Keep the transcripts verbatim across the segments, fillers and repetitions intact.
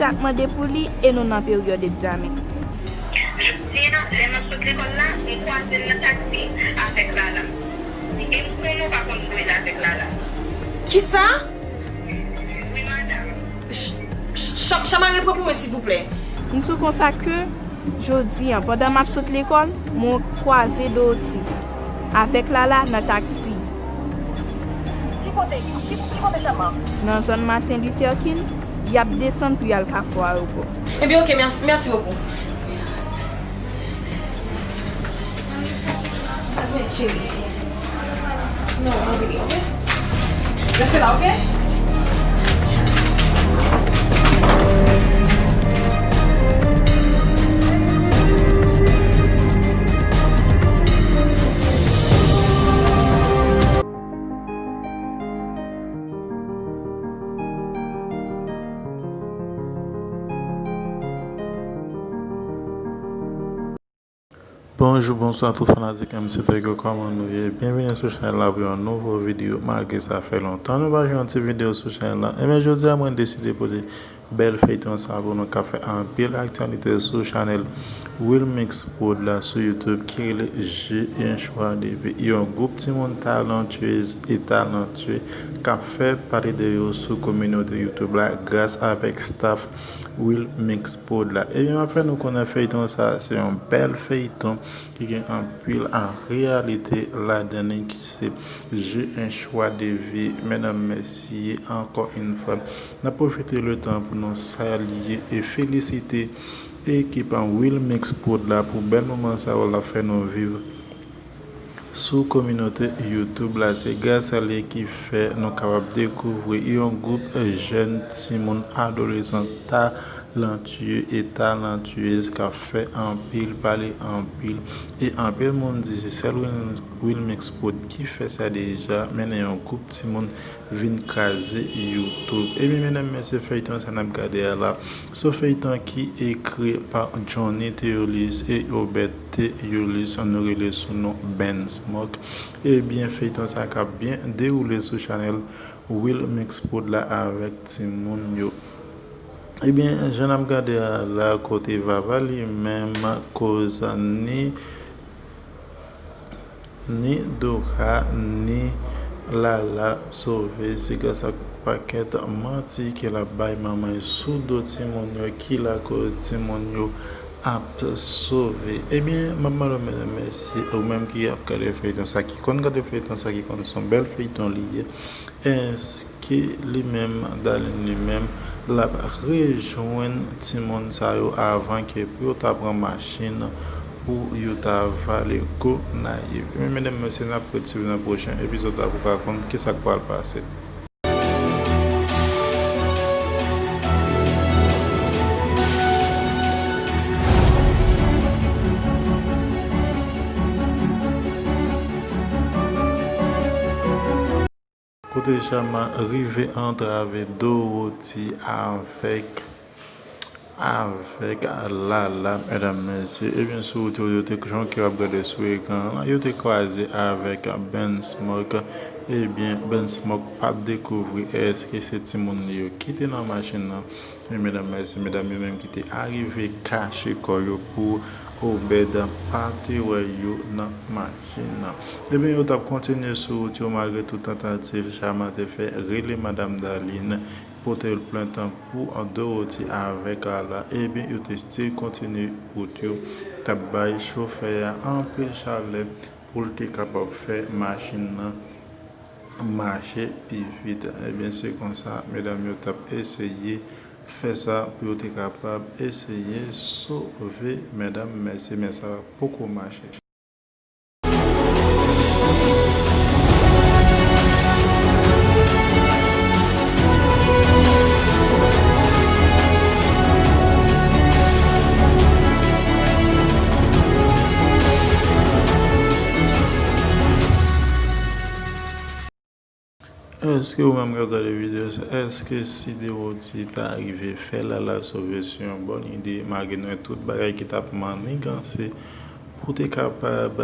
Sa k mande pou li e nou nan peryòd egzamen. Jodi a, lè m ap sot lekòl la, m kwaze l nan taksi avèk Lala. E m konnen w pa konn bwè avèk Lala. Kisa? Wi, madanm. Ch- ch- Chama, repran pou mwen, silvouplè. M sou konsa ke jodi a, pandan m ap sot lekòl, mwen kwaze Dorothy avèk Lala nan taksi. Ki kote? Ki, ki kote Chama? Nan zòn Martin Luther King, y ap desann pou y al Kafou Ayewopò. Ebyen, oke, mèsi, mèsi bokou. Cheri. Non, anvi, oke? Rete la, oke? Bonjou, bonswa tout fanatik M C Tech yo, kòman nou ye? Byenvini sou chanèl la pou yon nouvo videyo, malgre sa fè lontan nou pa jwenn yon ti videyo sou chanèl la. Ebyen, jodi a mwen deside pote bèl feyton sa pou nou k ap fè anpil aktyalite sou chanèl Wilmix Prod la sou YouTube ki rele J'ai un choix de vie. Yon gwoup timoun talentuez e talantye k ap fè pale de yo sou kominote YouTube la gras avèk staff Wilmix Prod la. Ebyen, m ap fè nou konnen feyton sa se yon bèl feyton ki gen anpil a reyalite ladan li ki se J'ai un choix de vie. Medam, mesye, ankò yon fwa, n ap pwofite letan pou nou salye e felisite ekip an Wilmix Prod la pou bèl moman sa yo l ap fè nou viv sou kominote YouTube la. Se gras a li ki fè nou kapab dekouvri yon gwoup jèn timoun adolesan talentueux e talentueuse k ap fè anpil pale anpil. E anpil moun di se sèl Wil- Wilmix Prod ki fè sa deja, mennen yon gwoup timoun vin kraze YouTube. Ebyen, medam, mesye, feyton sa n ap gade a la, se yon feyton ki ekri pa Johnny Theolis e Obed Theolis, nou rele sou non Ben Smoke. Ebyen, feyton sa k ap byen dewoule sou chanèl Wilmix Prod la avèk timoun yo. Ebyen, jan n ap gade a la, kote Vava li menm koz ni ni Dora, ni Lala sove, se gras ak pakèt manti ke l ap bay manman l sou do timoun yo ki lakoz timoun yo ap sove. Ebyen, m ap mande w, medam, mesye, ou menm ki ap gade feyton sa, ki konn gade feyton sa, ki konn se yon bèl feyton li ye, èske li menm, Darline li menm, l ap rejwenn timoun sa yo avan ke pou yo ta pran machin pou yo ta vale Gonayiv? Men, medam, mesye, n ap ret swiv nan pwochen epizòd la pou w ka konn kisa k pral pase. Kote Chama rive antrave Dorothy avèk, avèk Lala, medam, mesye. Ebyen, sou wout yo, yo te, jan ke w ap gade sou ekran an, yo te kwaze avèk Ben Smoke. Ebyen, Ben Smoke pa t dekouvri èske se timoun li yo ki te nan machin nan. Men medam, mesye, medam yo menm ki te arive kache kò yo pou Obed pa te wè yo nan machin nan. Ebyen, yo t ap kontinye sou wout yo malgre tout tantativ Chama te fè rele madam Darline, pote l plent pou Dorothy avèk Lala. Ebyen, yo te still kontinye wout yo, t ap bay chofè a anpil chalè pou l te kapab fè machin nan mache pi vit. Ebyen, se konsa, medam yo t ap eseye fè sa pou yo te kapab eseye sove medam, mesye, men sa poko mache. Èske ou menm k ap gade videyo sa, èske si Dorothy ta rive fè Lala sove se yon bòn ide, malgre nou wè tout bagay ki t ap maniganse pou te kapab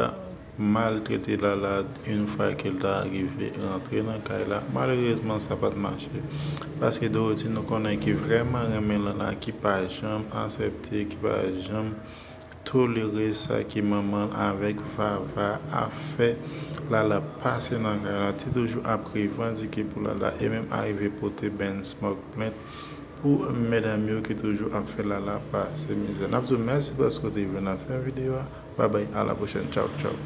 maltrete Lala yon fwa ke l ta rive rantre nan kay la. Malerezman, sa pa t mache. Paske Dorothy, nou konnen ki vrèman renmen Lala, ki pa janm aksepte, ki pa janm tolere sa ke manman l avèk Vava ap fè Lala pase nan kay la. Te toujou ap revandike pou Lala e menm arive pote Ben Smoke plent pou medam yo ki toujou ap fè Lala pase mizè. N ap di w mèsi paske w te jwenn nan fen videyo a. Babay, a la pwochèn. Tchaw, tchaw.